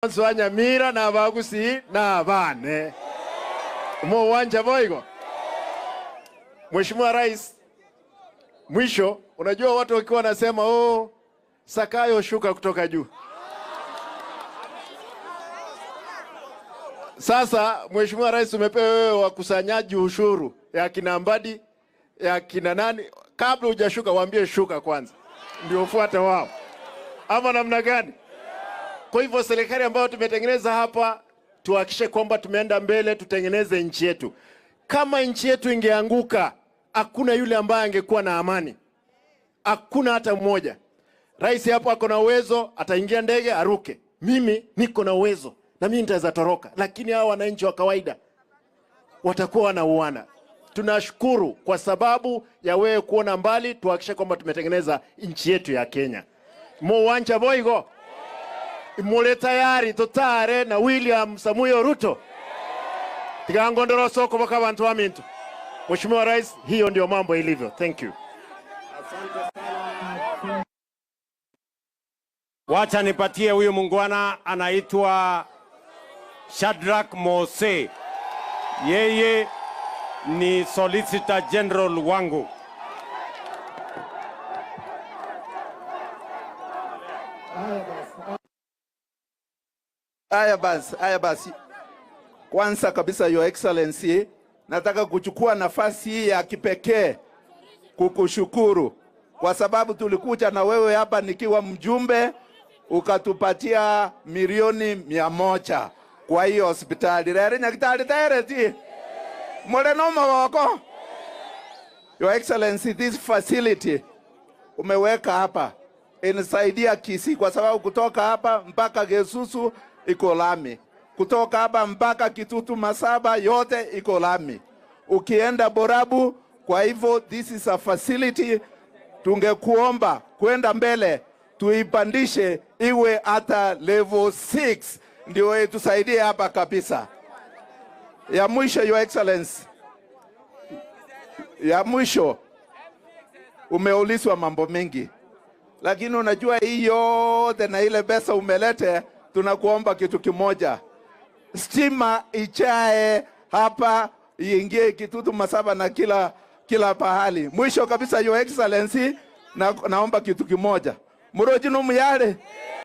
Nyamira na Abagusii na abane uwanja boigo. Mheshimiwa Rais, mwisho, unajua watu wakiwa wanasema oh, Sakayo shuka kutoka juu. Sasa Mheshimiwa Rais, umepewa wewe wakusanyaji ushuru ya kina Mbadi, ya kina nani, kabla hujashuka waambie shuka kwanza ndio ufuate wao, ama namna gani? Kwa hivyo serikali ambayo tumetengeneza hapa, tuhakikishe kwamba tumeenda mbele, tutengeneze nchi yetu. Kama nchi yetu ingeanguka, hakuna yule ambaye angekuwa na amani, hakuna hata mmoja. Rais hapo ako na uwezo, ataingia ndege aruke. Mimi niko na uwezo na mimi nitaweza toroka, lakini hawa wananchi wa kawaida watakuwa wanauana. Tunashukuru kwa sababu ya wewe kuona mbali, tuhakikishe kwamba tumetengeneza nchi yetu ya Kenya. Muwanja boigo mule tayari totare na William Samuel Ruto tigangondoro soko baka bantu wa mintu. Mheshimiwa Rais, hiyo ndio mambo ilivyo. Thank you. Wacha nipatie huyu mungwana anaitwa Shadrack Mose. Yeye ni Solicitor General wangu. Haya basi, haya basi. Kwanza kabisa, Your Excellency, nataka kuchukua nafasi hii ya kipekee kukushukuru kwa sababu tulikuja na wewe hapa nikiwa mjumbe, ukatupatia 100,000,000 kwa hiyo hospitali. Rere nyakitali tereti. Mule no mawoko. Your Excellency, this facility umeweka hapa inasaidia Kisii kwa sababu kutoka hapa mpaka Gesusu iko lami, kutoka hapa mpaka Kitutu Masaba yote iko lami, ukienda Borabu. Kwa hivyo this is a facility tungekuomba kwenda mbele tuipandishe iwe hata level 6 ndio itusaidie hapa kabisa. Ya mwisho, Your Excellency, ya mwisho, umeulizwa mambo mengi, lakini unajua hii yote na ile pesa umelete, tunakuomba kitu kimoja, stima ichae hapa iingie Kitutu Masaba na kila pahali. Mwisho kabisa, Your Excellency, naomba kitu kimoja, muroji no muyale